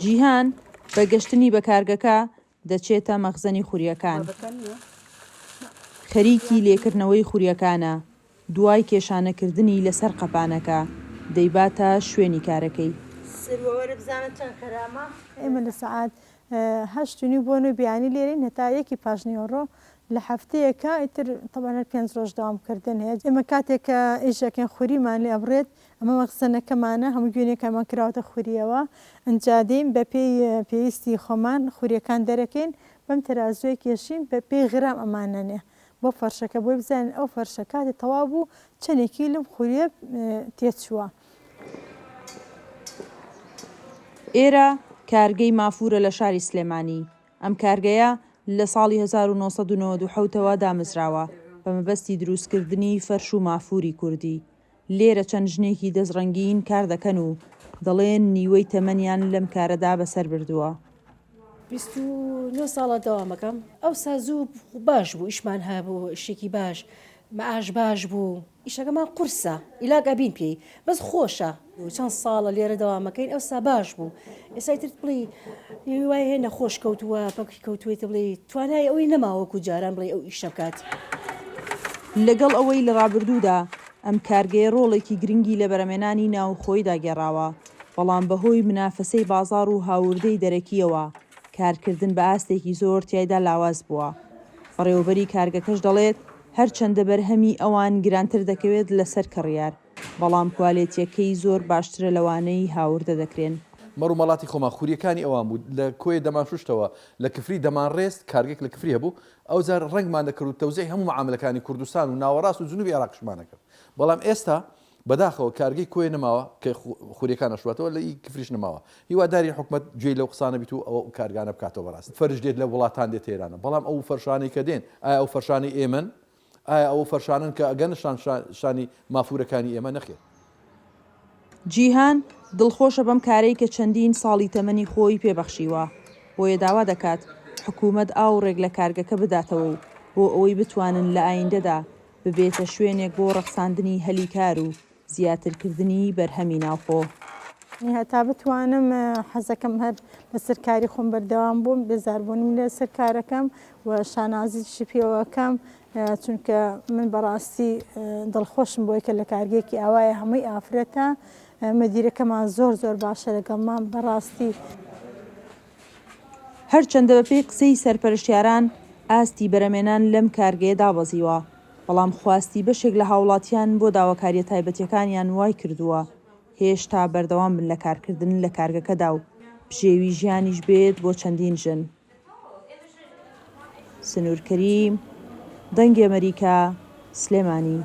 جیهان بە گەشتنی بە کارگەکە دەچێتە مەخزەنی خوریەکان. خەریکی لێکردنەوەی خوریەکانە، دوای کێشانەکردنی لەسەر قەپانەکە، دەیباتە شوێنی کارەکەی. سروە وەرە بزانە چەند خەرامە. ئێمە لە سەعات هەشت و نیو بۆ نۆی بەیانی لێرەین هەتا یەکی پاشنیوەڕۆ لە هەفتەیەکا ئیتر تەبعەن هەر پێنج ڕۆژ دەوام کردن هەیە ئێمە کاتێک کە ئیش ئەکەین خوریمان لێ ئەبڕێت ئەمە مەخزەنەکەمانە هەموو گوێنیەکانمان کراوەتە خوریەوە ئنجا دێین بە پێی پێویستی خۆمان خوریەکان دەرەکەین بەم تەرازووە کێشین بە پێی غرام ئەمانەنێ بۆ فەرشەکە بۆی بزانین ئەو فەرشە کاتێ تەواو بوو چەنێکی لەم خوریە تێچووە. ئێرە کارگەی مافوورە لە شاری سلێمانی، ئەم کارگەیە لە ساڵی 1997 ەوە دامەزراوە بە مەبەستی دروستکردنی فەرش و مافووری کوردی. لێرە چەند ژنێکی دەستڕەنگین کار دەکەن و دەڵێن نیوەی تەمەنیان لەم کارەدا بەسەر بردووە. 29 ساڵە دەوامەکەم ئەوسا زوو باش بوو ئیشمان هەبوو ئیشێکی باش مەعاش باش بوو ئیشەکەمان قورسە ئیلاک ئەبین پێی بەس خۆشە چەند ساڵە لێرە دەوامەکەین ئەوسا باش بوو ئێستا ئیتر بڵێی وای هەیە نەخۆش کەوتووە پەکی کەوتووە ئیتر بڵێی توانای ئەوەی نەماوە وەکو جاران بڵێی ئەو ئیشە بکات. لەگەڵ ئەوەی لە ڕابردوودا ئەم کارگەیە ڕۆڵێکی گرنگی لە بەرەمێنانی ناوخۆیدا گێڕاوە، بەڵام بەهۆی منافەسەی بازاڕ و هاوردەی دەرەکییەوە کارکردن بە ئاستێکی زۆر تیایدا لاواز بووە. بەڕێوەبەری کارگەکەش دەڵێت، هەرچەندە بەرهەمی ئەوان گرانتر دەکەوێت لەسەر کڕیار، بەڵام کوالێتییەکەی زۆر باشترە لەوانەی هاوردە دەکرێن. مەڕ و ماڵاتی خۆمان خوریەکانی ئەوان بوو، لە کۆیە دەمانشوشتەوە، لە کفری دەمانڕێست، کارگەیەک لە کفری هەبوو، ئەوجار ڕەنگمان دەکرد و تەوزیعی هەموو مەعاملەکانی کوردستان و ناوەڕاست و جنوبی عێراقیشمان ئەکرد. بەڵام ئێستا بەداخەوە کارگەی کۆیە نەماوە کە خوریەکان ئەشواتەوە لە ئی کفریش نەماوە. هیوادارین حکومەت گوێی لەو قسانە بیت و ئەو کارگانە بکاتەوە بەڕاست فەرش دێت لە وڵاتان دێتە ئێرانە بەڵام ئەو فەرشانەی کە دێن ئایا ئەو فەرشانەی ئێمەن؟ ئایا ئەوە فەرشانەن کە ئەگەنە شان شانی مافورەکانی ئێمە؟ نەخێر. جیهان دڵخۆشە بەم کارەی کە چەندین ساڵی تەمەنی خۆی پێ بەخشیوە، بۆیە داوا دەکات حکومەت ئاوڕێک لە کارگەکە بداتەوە و بۆ ئەوەی بتوانن لە ئایندەدا ببێتە شوێنێک بۆ ڕەخساندنی هەلی کار و زیاترکردنی بەرهەمی ناوخۆ. هەتا بتوانم حەزەکەم هەر لەسەر کاری خۆم بەردەوام بووم، بێزاربوونم لەسەر کارەکەم و شانازیشی پێوە ئەکەم، چونکە من بەڕاستی دڵخۆشم بۆی کە لە کارگەیەکی ئاوایە هەمووی ئافرەتە، مدیرەکەمان زۆر زۆر باشە لەگەڵمان بەڕاستی. هەرچەندە بەپێی قسەی سەرپەرشتیاران ئاستی بەرەمێنان لەم کارگەیە دابەزیوە، بەڵام خواستی بەشێک لە هاوڵاتیان بۆ داواکارییە تایبەتییەکانیان وایکردووە هێشتا بەردەوام بن لە کارکردن لە کارگەکەدا و بژێوی ژیانیش بێت بۆ چەندین ژن. سنوور کەریم، دەنگی ئەمەریکا، سلێمانی.